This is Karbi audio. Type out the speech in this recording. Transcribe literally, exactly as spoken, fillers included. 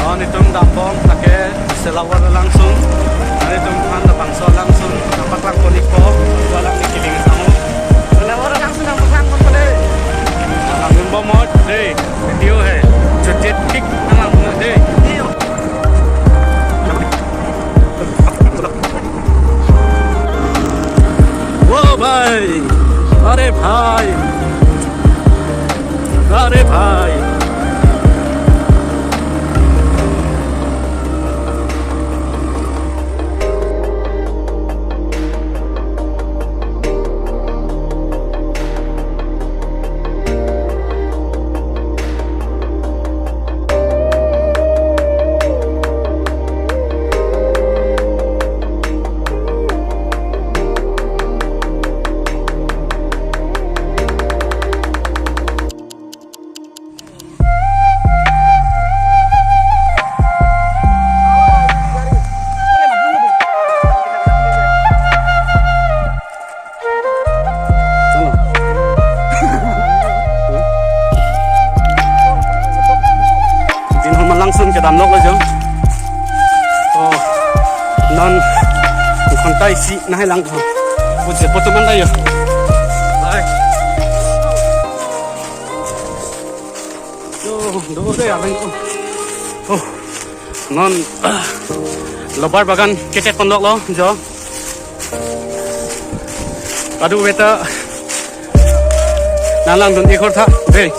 Nelitum dambom lake Selawar Langsun. Nelitum aphan labangso Langsun nangpaklang pon-ikpo. Alang ni kiling sango. Selawar Langsun nangpaklang ponpo dei. Nangdunbom dei. Video hai. Chotchet thik nanglang ponpo dei. वो भाई, अरे भाई, अरे भाई। Pini ho Langsun kedam lok lo jo. Oh, non kontai si nahai lang ho. Putsi putu man tayo. Bye. Yo, do de abang ko. Oh, non, ah, lobar bagan kechet pon lok lo jo. Kadokave ta nanglang dun-ik hor tha dei.